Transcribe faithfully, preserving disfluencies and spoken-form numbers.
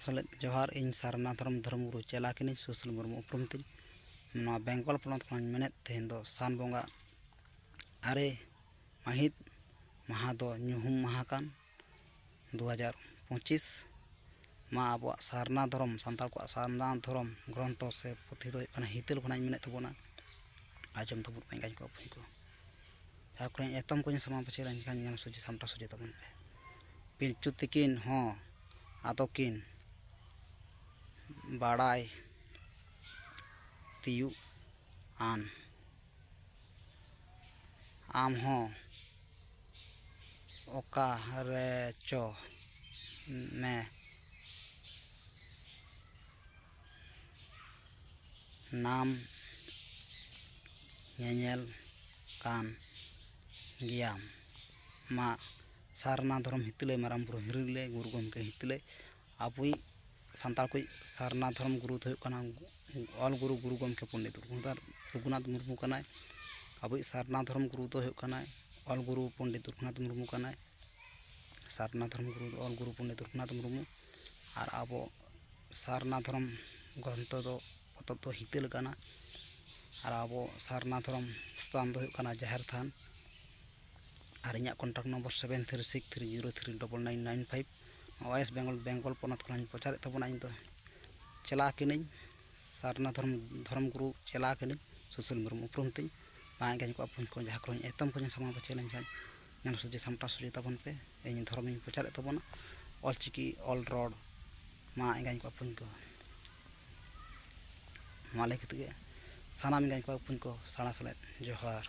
ᱥᱟᱞᱟᱜ ᱡᱚᱦᱟᱨ, ᱤᱧ ᱥᱟᱨᱱᱟ ᱫᱷᱚᱨᱚᱢ ᱫᱷᱚᱨᱚᱢ ᱜᱩᱨᱩ ᱪᱮᱞᱟ ᱠᱟᱹᱱᱟᱹᱧ, ᱥᱩᱥᱤᱞ ᱢᱩᱨᱢᱩ ᱩᱯᱨᱩᱢ ᱛᱤᱧ᱾ ᱱᱚᱣᱟ ᱵᱮᱝᱜᱚᱞ ᱯᱚᱱᱚᱛ ᱠᱷᱚᱱᱤᱧ ᱢᱮᱱᱮᱫ, ᱛᱮᱦᱮᱧ ᱫᱚ ᱥᱟᱱ ᱵᱚᱸᱜᱟ ᱟᱨᱮ ᱢᱟᱹᱦᱤᱛ, ᱢᱟᱦᱟ ᱫᱚ ᱧᱩᱦᱩᱢ ᱢᱟᱦᱟ ᱠᱟᱱ, ᱫᱩ ᱦᱟᱡᱟᱨ ᱯᱚᱸᱪᱤᱥ᱾ ᱢᱟ ᱟᱵᱚᱣᱟᱜ ᱥᱟᱨᱱᱟ ᱫᱷᱚᱨᱚᱢ, ᱥᱟᱱᱛᱟᱲ ᱠᱚᱣᱟᱜ ᱥᱟᱨᱱᱟ ᱫᱷᱚᱨᱚᱢ ᱜᱨᱚᱱᱛᱷᱚ ᱥᱮ ᱯᱩᱛᱷᱤ ᱫᱚ ᱦᱩᱭᱩᱜ ᱠᱟᱱᱟ ᱦᱤᱛᱟᱹᱞ ᱠᱷᱚᱱᱟᱜ ᱤᱧ ᱢᱮᱱᱮᱫ ᱛᱟᱵᱚᱱᱟ᱾ ᱟᱸᱡᱚᱢ ᱛᱟᱵᱚᱱ ᱯᱮ ᱮᱸᱜᱟᱧ ᱠᱚ ᱵᱚᱠᱚᱧ ᱠᱚ᱾ ᱡᱟᱦᱟᱸ ᱠᱚᱨᱮ ᱮᱛᱚᱢ ᱠᱚᱧ ᱥᱟᱢᱟᱝ ᱯᱟᱹᱪᱷᱤ ᱞᱮᱱᱠᱷᱟᱱ ᱧᱮᱞ ᱥᱚᱡᱷᱮ ᱥᱟᱢᱴᱟᱣ ᱥᱚᱡᱷᱮ ᱛᱟᱵᱚᱱ ᱯᱮ᱾ ᱯᱤᱞᱪᱩ ᱛᱤᱠᱤᱱ ᱦᱚᱸ ᱟᱫᱚ ᱠᱤᱱ ᱵᱟᱲᱟᱭ ᱛᱤᱭᱩᱜ ᱟᱱ᱾ ᱟᱢ ᱦᱚᱸ ᱚᱠᱟ ᱨᱮᱪᱚ ᱢᱮ ᱱᱟᱢ ᱧᱮᱧᱮᱞ ᱠᱟᱱ ᱜᱮᱭᱟᱢ᱾ ᱢᱟ ᱥᱟᱨᱱᱟ ᱫᱷᱚᱨᱚᱢ ᱦᱤᱛᱟᱹᱞᱟᱹᱭ, ᱢᱟᱨᱟᱝ ᱵᱩᱨᱩ ᱦᱤᱨᱤᱞᱟᱹᱭ, ᱜᱩᱨᱩ ᱜᱚᱢᱠᱮ ᱦᱤᱛᱟᱹᱞᱟᱹᱭ᱾ ᱟᱵᱚᱭᱤᱡ ᱥᱟᱱᱛᱟᱲ ᱠᱚᱭᱤᱡ ᱥᱟᱨᱱᱟ ᱫᱷᱚᱨᱚᱢ ᱜᱩᱨᱩ ᱫᱚ ᱦᱩᱭᱩᱜ ᱠᱟᱱᱟ ᱚᱞ ᱜᱩᱨᱩ, ᱜᱩᱨᱩ ᱜᱚᱢᱠᱮ ᱯᱚᱱᱰᱤᱛ ᱨᱚᱜᱷᱩᱱᱟᱛᱷ, ᱨᱚᱜᱷᱩᱱᱟᱛᱷ ᱢᱩᱨᱢᱩ ᱠᱟᱱᱟᱭ᱾ ᱟᱵᱚᱭᱤᱡ ᱥᱟᱨᱱᱟ ᱫᱷᱚᱨᱚᱢ ᱜᱩᱨᱩ ᱫᱚ ᱦᱩᱭᱩᱜ ᱠᱟᱱᱟᱭ ᱚᱞ ᱜᱩᱨᱩ ᱯᱚᱱᱰᱤᱛ ᱨᱚᱜᱷᱩᱱᱟᱛᱷ ᱢᱩᱨᱢᱩ ᱠᱟᱱᱟᱭ᱾ ᱥᱟᱨᱱᱟ ᱫᱷᱚᱨᱚᱢ ᱜᱩᱨᱩ ᱫᱚ ᱚᱞ ᱜᱩᱨᱩ ᱯᱚᱱᱰᱤᱛ ᱨᱚᱜᱷᱩᱱᱟᱛᱷ ᱢᱩᱨᱢᱩ᱾ ᱟᱨ ᱟᱵᱚ ᱥᱟᱨᱱᱟ ᱫᱷᱚᱨᱚᱢ ᱜᱨᱚᱱᱛᱷᱚ ᱫᱚ, ᱯᱚᱛᱚᱵ ᱫᱚ ᱦᱤᱛᱟᱹᱞ ᱠᱟᱱᱟ᱾ ᱟᱨ ᱟᱵᱚ ᱥᱟᱨᱱᱟ ᱫᱷᱚᱨᱚᱢ ᱥᱛᱷᱟᱱ ᱫᱚ ᱦᱩᱭᱩᱜ ᱠᱟᱱᱟ ᱡᱟᱦᱮᱨ ᱛᱷᱟᱱ᱾ ᱟᱨ ᱤᱧᱟᱹᱜ contact number seven three six three zero three double nine nine five᱾ West Bengal, Bengal ᱯᱚᱱᱚᱛ ᱠᱷᱚᱱᱤᱧ ᱯᱨᱚᱪᱟᱨᱮᱫ ᱛᱟᱵᱚᱱᱟ᱾ ᱤᱧ ᱫᱚ ᱪᱮᱞᱟ ᱠᱟᱹᱱᱟᱹᱧ, ᱥᱟᱨᱱᱟ ᱫᱷᱚᱨᱚᱢ, ᱫᱷᱚᱨᱚᱢ ᱜᱩᱨᱩ ᱪᱮᱞᱟ ᱠᱟᱹᱱᱟᱹᱧ, ᱥᱩᱥᱤᱞ ᱢᱩᱨᱢᱩ ᱩᱯᱨᱩᱢ ᱛᱤᱧ᱾ ᱢᱟ ᱮᱸᱜᱟᱧ ᱠᱚ ᱵᱚᱠᱚᱧ ᱠᱚ, ᱡᱟᱦᱟᱸ ᱠᱚᱨᱮᱧ ᱮᱛᱚᱢ ᱠᱚᱧ ᱥᱟᱢᱟᱝ ᱯᱟᱹᱪᱷᱤ ᱞᱮᱱᱠᱷᱟᱱ ᱧᱮᱞ ᱥᱚᱡᱷᱮ ᱥᱟᱢᱴᱟᱣ ᱥᱚᱡᱷᱮ ᱛᱟᱵᱚᱱ ᱯᱮ᱾ ᱤᱧ ᱫᱷᱚᱨᱚᱢᱤᱧ ᱯᱨᱚᱪᱟᱨᱮᱫ ᱛᱟᱵᱚᱱᱟ, ᱚᱞ ᱪᱤᱠᱤ ᱚᱞ ᱨᱚᱲ᱾ ᱢᱟ ᱮᱸᱜᱟᱧ ᱠᱚ ᱵᱚᱠᱚᱧ ᱠᱚ, ᱱᱚᱣᱟ ᱞᱟᱹᱭ ᱠᱟᱛᱮ ᱜᱮ ᱥᱟᱱᱟᱢ ᱮᱸᱜᱟᱧ ᱠᱚ ᱵᱚᱠᱚᱧ ᱠᱚ ᱥᱟᱲᱟ ᱥᱮᱞᱮᱫ ᱡᱚᱦᱟᱨ᱾